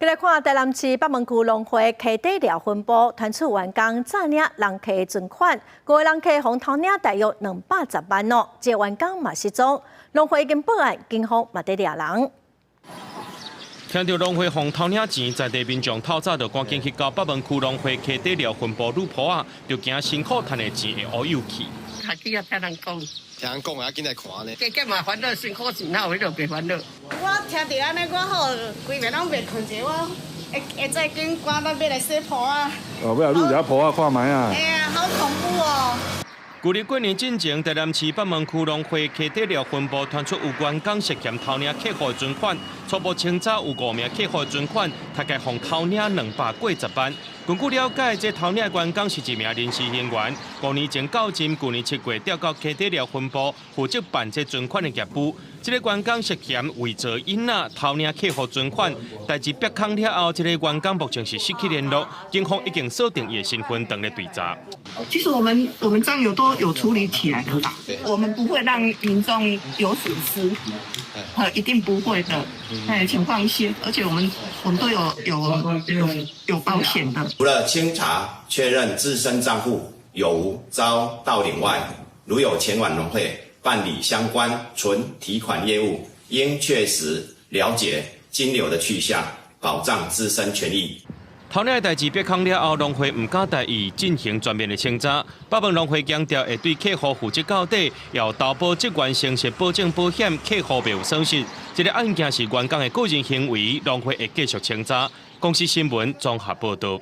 來看台南市北門區農會溪底寮分部傳出員工詐領人客存款，五个人客予偷領大約210萬哦，這個員工嘛失蹤，農會已經報案，警方嘛佇掠人。聽著農會予偷領錢，在地民眾透早就趕緊去到北門區農會溪底寮分部女鋪仔，就驚辛苦趁的錢會烏有去。較起啊，聽人講，聽人講啊，緊來看呢。加減嘛煩惱，辛苦錢哪有彼落袂煩惱。我聽著按呢，我吼規暝攏袂睏著，我會會再緊趕到欲來洗鋪仔。哦，欲來擼一下鋪仔看覓啊！哎呀，好恐怖哦！舊曆過年進前，台南市北門區農會溪底寮分部傳出有員工涉嫌偷領客戶存款，初步清查有五名客戶存款，大概予偷領200幾十萬。根據了解，這偷領員工是一名臨時人員，5年前到任，舊年7月調到溪底寮分部負責辦這存款的業務。這个員工涉嫌偽造印仔偷領客戶存款，代誌曝光了後，這个員工目前是失去聯絡，警方已經鎖定伊的身份，正咧追查。其實我們帳友都有處理起來的啦，我們不會讓民眾有損失，一定不會的，哎，請放心，而且我們都有保險的。除了清查確認自身賬戶有無遭盜領外，如有前往農會辦理相關存提款業務，應確實了解金流的去向，保障自身權益。偷領的代誌曝光了後，農會毋敢大意進行全面的清查。北門農會強調會對客戶負責到底，要投保職員誠實保證保險，客戶袂有損失。這个案件是員工的個人行為，農會會繼續清查。公視新聞綜合報導。